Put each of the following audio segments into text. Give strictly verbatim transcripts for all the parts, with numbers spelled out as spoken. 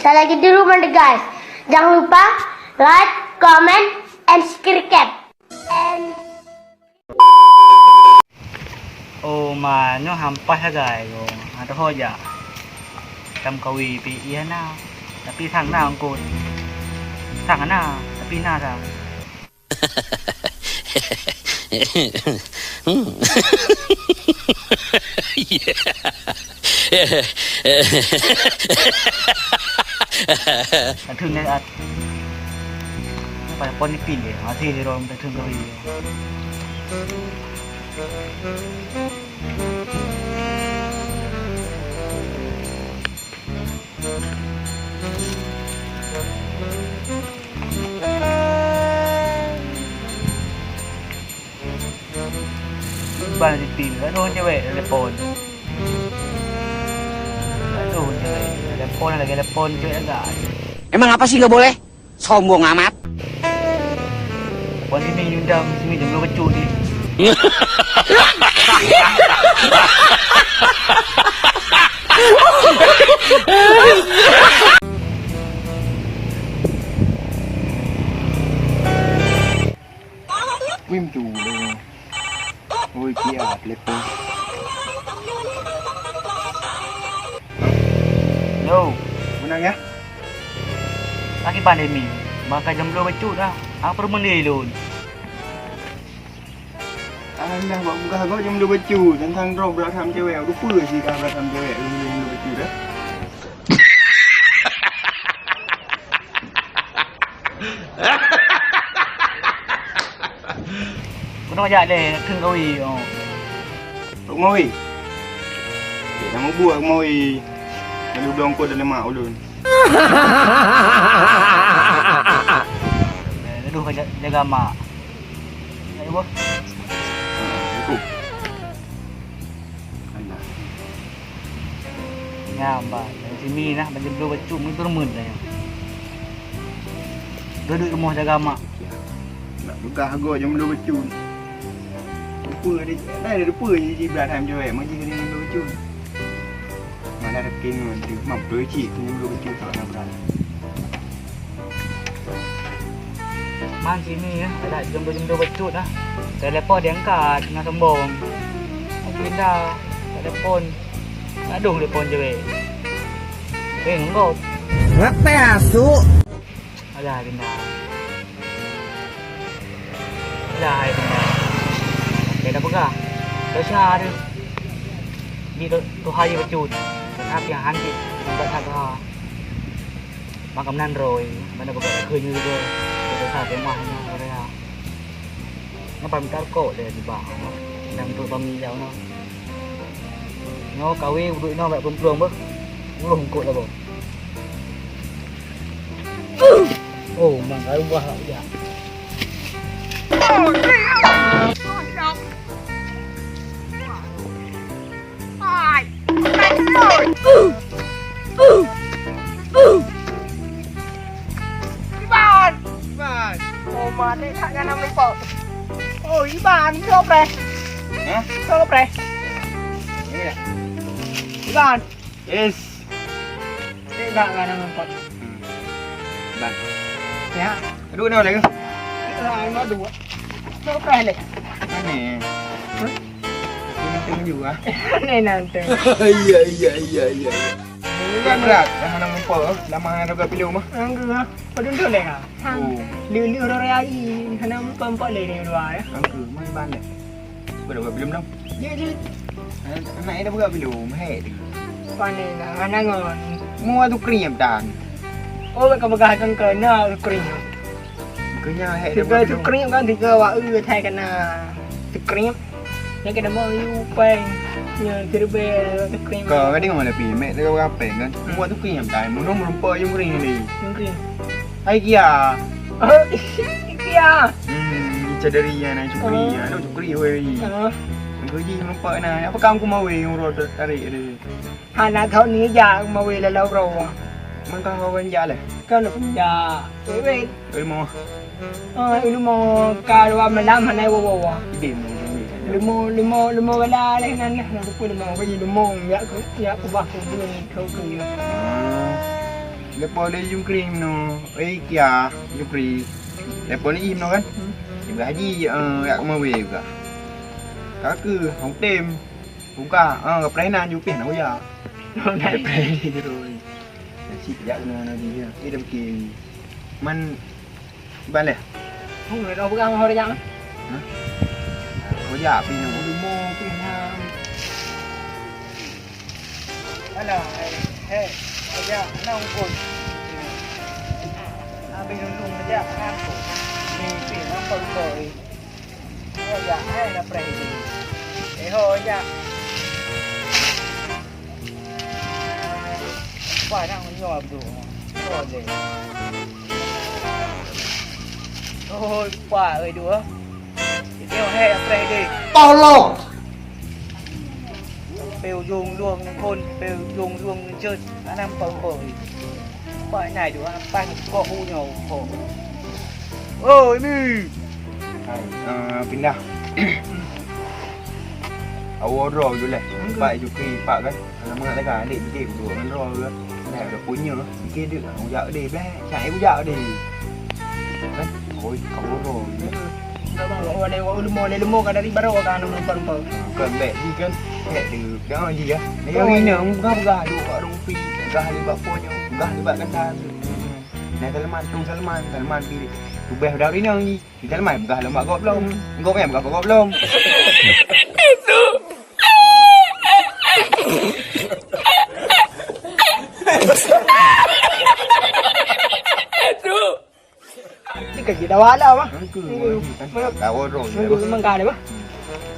Talagée dulu mantong guys. Jangan lupa like, comment, and subscribe. And Oh ma nyoe hampa sagai goe. Ateueh ho jak. Tam kawi pi ié na. Tapi sang na eungkot. Sang na, tapi na sang. Aduh, nyan at. Apa pon ni pin deh? Masih di ruang tak tunggu. Ban siti, aduh cewek telepon. Aduh cewek telepon lagi telepon cewek agak. Emang apa sih nggak boleh? Sombong amat. Telepon sini nyundang, sini jam dua becut ni. Wim tu le. Oi, kia telepon. Yo, menang ya? Lagi pandemi, maka jam dua becut dah. Apa rumah ni lun? Alah, bak buka gok jam dua becut. Tentang drop berat ham cewek. Lupa sih kah berat ham cewek. Jam dua becut dah. Keunoe jak lé, kheun kawi, oh. Tok Mawi. Cek nama buah Mawi. Lalu dong kau dalam mak ulun. Aduh, jaga mak. Ayo, boh. Assalamualaikum. Anak. Nyan, bah, dari sini nah, baju blue bacut, meutur meun dah nyan. Duduk rumoh jaga mak. Nak peugah ago jam blue bacut. Lupa dia, dah lupa je jibeurah dalam jawab, maju dari jam blue bacut. Mana ada king tu, mampu cik tu jam blue bacut tak nak berani. Man sini ya, ada jom-jom bacut dah. Telepon diangkat, tengah sombong. Mungkin dah, telepon. Aduh, telepon je weh. Weh, ngop. Ngapa asu? Alah, benda. Alah, hai benda. Dia dah pegang. Dosa dia. Di tu, tu hari bacut. Tapi yang hantik, buat tak Maka meunan roi, mana beugöt keu nyoe juga. Kita sa teumah nyoe raya. Napa minta rukok lé di bak. Nang tu bami jauh nyoe. Nyoe kawe uduk inoe bak peumpulang beuh. Uroh eungkot labo. Oh, mang karu buah hak uja. Hai. Iban. Iban. Oh, mati tak kan nama lupa. Oh, Iban, siapa preh? Hah? Siapa preh? Iya. Iban. Yes. Tidak kan nama lupa. Hmm. Iban. Ya. Aduh, kenapa lagi? Lah, lima dua. Siapa preh leh? Aneh. Hah? Penting juga. Aneh nanti. Iya, iya, iya, iya. Berat, dah hana meupo, lama hana dapat pilu mah. Anggur, ha. Padum tu leh, ha. Oh. Lulu rore ai, hana meupo-meupo leh di luar, ya. Anggur, mai ban leh. Boleh buat belum dong? Ya, ya. Anak ina buka belum, hei. Panen, hana ngon. Mua tu krim tan. Oh, kau pegang kan kena krim. Kena hei. Tiga tu krim kan, tiga wak u thai kena. Tu krim. Nyan keuneuk meu yue péng. Nyan siribèe teukriem. Ka, ka deungoe lé pih, mèk teuka rapèng kan. Hmm. Buat teukriem tai, meunong meureumpok yue meuring lé. Meuring. Hai Kia. Oh, Kia. Hmm, Ica dari ya na cukri, oh. Ya, na cukri wei. Oh. Meukeujih meureumpok na. Apa kamu kumawé nyang uroe tarék tadi? Hana thon ni jak kumawé lalau uroe. Man ka hawa jak lé? Ka lôn jak. Wei, wei. Ilmu. Ah, ilmu ka luwa malam hana woe-woe. Ide mu, ide mu. Ilmu, ilmu, ilmu bala leh nan leh, nan kupu ilmu. Bagi ilmu, ya ku, ya ku bah ku bulan kau ke ya. Ah. Leupah lé Jungkring nyoe, eh, Kia, Jungkring. Leupah lé jih nyoe kan? Ibrah haji, eh, jak keumawe juga. Ka keuh, hông tem. Buka, eh, kapreh nan ju pih na uya. Kapreh ni terus. Nasib jak keunoe na dia. Eh, dah bikin. Man, Ban lé? Hông, dah peugah ngon Horijang. Hah? Horijang pih nyoe. Leumo pih nyan. Alah, eh, eh, Horijang, nang pun. Habis nundung saja, nang pun. Ni pih nampak lupa, eh. Horijang, eh, dah pernah itu. Eh, Horijang. Wah, nak menyuap tu. Oh, deh. Oh, kuat oi dua. Dia hai apa deh? Tolong. Pe ujung luang kon, pe ujung luang ngecut. Anam pau pau. Pak nai dua, pas kok u nyoe kok. Oh, ini. Hai, eh, pindah. Awak droe ju leh. Pak ju pi, pak kan. Nama nak lagak, adik bidik duduk ngon droe ke. Dah, dah punya. Bikin dia, ujak deh, bleh. Cak ujak deh. Kan? Oi, kau droe. Dah bang, awak ada, awak leumo, ada leumo kan dari baru kan, nampak-nampak. Bukan bek, ni kan. Bek dia, jangan dia. Dia Oh. Ini, peugah-peugah duk kat rupi. Peugah di bak po nyoe, peugah di bak kata. Nah, Salman, tu Salman, Salman pi. Tubeh dah rinang ni. Si Salman peugah lom bak gob lom. Gob yang peugah bak gob lom. Ni kan kita wala mah. Angku. Tahu roh. Memang ka ada bah.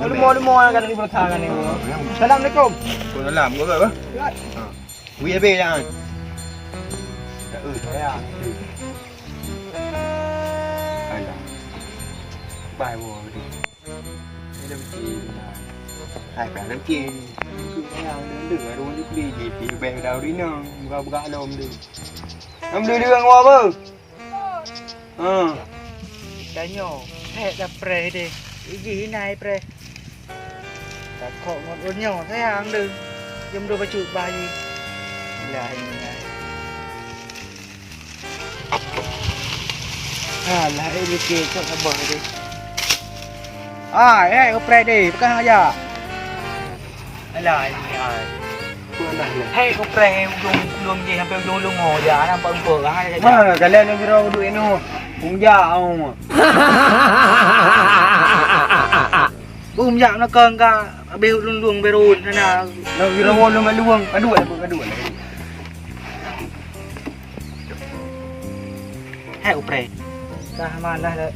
Lalu mau mau kan dari belakang ni. Assalamualaikum. Waalaikumsalam. Gob bah. Ya. Ha. Wih, habis jangan. Tak, eh, saya. Alah. Bye, boy. Dia dah bikin. Hai, dah bikin. Yang dulu baru ni beli J P, beh dah rinang. Buka-buka lom tu. Nam dulu dengan apa? Ha. Tanyoe, hék dah preh deh. Iji inai preh. Takok ngon ureueng nyoe sayang deuh. Jom dua bacut bah jih. Lah ini ai. Alah, eh, mikir cok sabar deh. Ah, eh, upreh deh, peugah aja. Alah, ini ai. Hai, kupreh ujong ulôn jih sampai ujong ulôn ho ja, nampak rupa kan. Ma, kalian yang bira uduk inu. Hong ja, oh. Bum jak nakong ka habis ulôn lueng berun sana. Nak bira ulôn lueng, aduh, aduh, aduh. Hai upreh. Dah malah dah.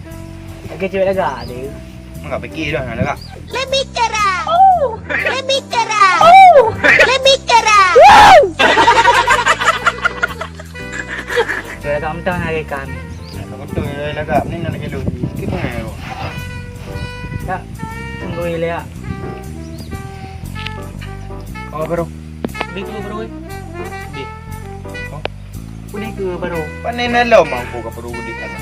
Lagi cewek lagak ada. Enggak fikir dah nak lagak. Lebih cerah. Oh, lebih cerah. Oh, lebih cerah. Cewek lagak mentah nak ikan. Nak betul lagak ni nak lagi lu. Sikit pun. Tak. Tunggu ya. Oh, bro. Bik tu bro. Bik. Oh. Udeh ke baru? Panen lom aku ke perlu udeh sana.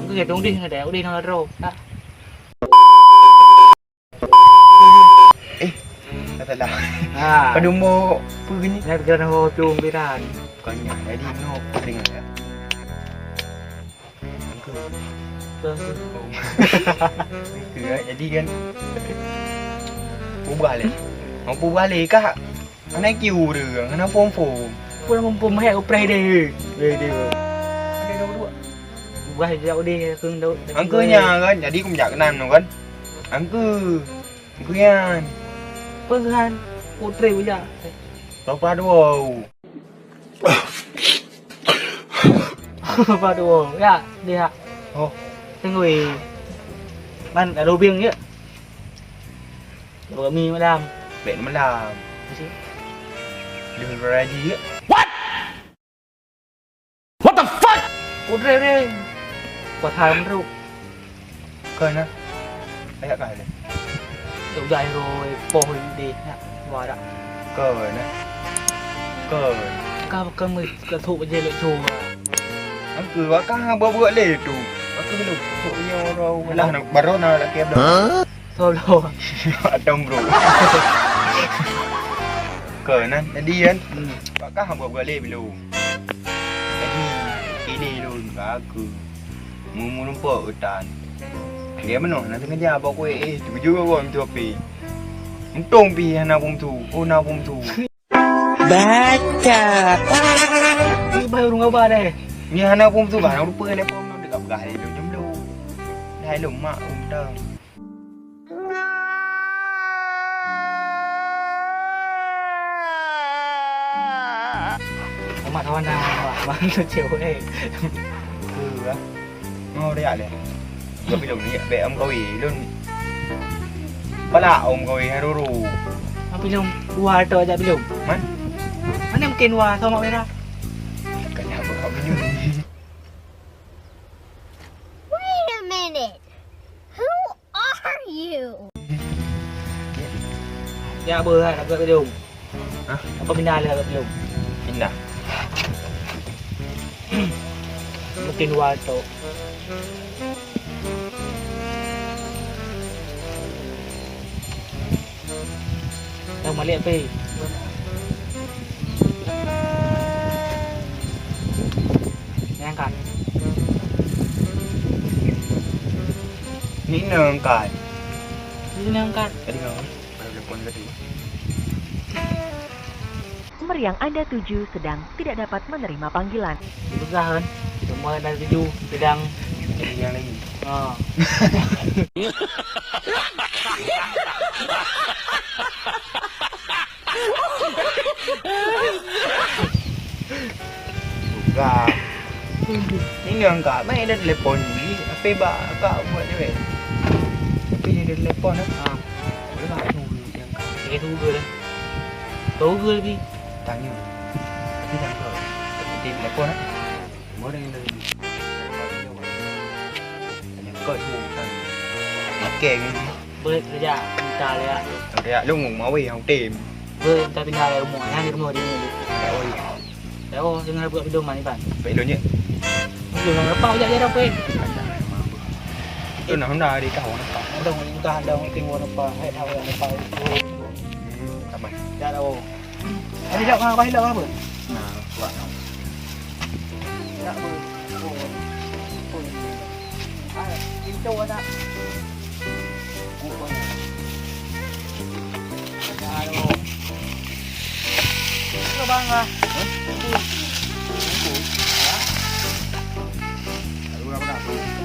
Engke ke udeh ada, udeh na ro. Tak. Eh, tak salah. Ha. Pada umur apa ni? Nak kena ho tu biran. Bukannya, jadi no dengar ya. Jadi kan ubah leh. Mau ubah leh kah? Anak kiu dia, anak pom-pom. Pun pom-pom hai upreh deh. Deh deh. Ada dua. Ubah je udah keng dau. Angkanya kan, jadi aku minta kenal tu kan. Angka. Angka yan. Peugah. Putri uya. Tau padu. Padu, ya, dia. Oh. Tengok, eh. Man, ada lubang je. Buat mi malam. Bek malam. Mesti. Dia berhaji je. What? What the fuck? Kudre ni. Kuat ham tu. Kena. Ayak kah ni? Udah roi poh di nak. Wara. Kena. Kena. Kau kau mesti kau thok je lek cuma. Aku akan buat-buat le tu. Aku belum thok ni orang lah nak baru nak laki abang. Hah? Tolong. Adam bro. Keunan, jadi kan? Hmm. Pakah buat-buat lé bilong. Jadi, ini lôn ka keu meumeurumpok utan. Dia meunoh, na sengaja bawa kue, eh, tuju bawa mintu api. Untông pih hana bumtu, oh, na bumtu. Baca. Ni baru ngaba deh. Ni hana bumtu, bah, rupa ni pom dekat begah dia, jom dulu. Dah, lôn mak, untông. Amat kawan dah, Mak. Mak tu cewek. Ke, ah? Mau dia leh. Gak bilong ni, bek om kawi. Lôn. Pala om kawi, haruru. Mak bilong, dua atau aja bilong. Man? Mana mungkin dua, sama merah? Kan apa kau minum? Wait a minute. Who are you? Ya, beuh, nak buat gedung. Hah? Apa pindah lagi gedung? Pindah. Mungkin dua tu. Dah malik api. Ni angkat. Ni angkat. Ni angkat. Tadi ngau. Ada telepon tadi. Nomor yang Anda tuju sedang tidak dapat menerima panggilan. Susah kan? Semua yang Anda tuju sedang. Jadi yang lagi. Ha. Buka. Ini angkat, mai ada telepon ni. Apa ba, kak buat je, weh. Tapi dia ada telepon, eh. Ha. Boleh tak tunggu dia angkat? Dia tunggu dia. Tunggu lagi. Tanya. Tapi dah kau. Dia telepon, eh. Semua dengan dari. Tanya kau tu, kan. Makan ni. Beuet keureuja, minta lé, ya. Minta lé, ya. Lu ngomong mawe nyang tem. Beuet, minta pindah lé rumoh. Nyan di rumoh di ni. Ya, oh, iya. Ya, oh, jangan buat pedoman, Iban. Baik, lu, Nyek. Lu nak lepas, jak, jak, jak, weh. Tu nak Honda di kau, nak lepas. Ada orang minta, ada orang tengok lepas. Hai, tahu yang lepas. Hmm, aman. Ya, oh. Ada jak, apa, ada apa? Nah, kuat. Ada apa? Oh. Oh. Ah, pintu ada. Ada, oh. Itu bang lah. Hah? Itu. Itu. Ya. Ada berapa dah?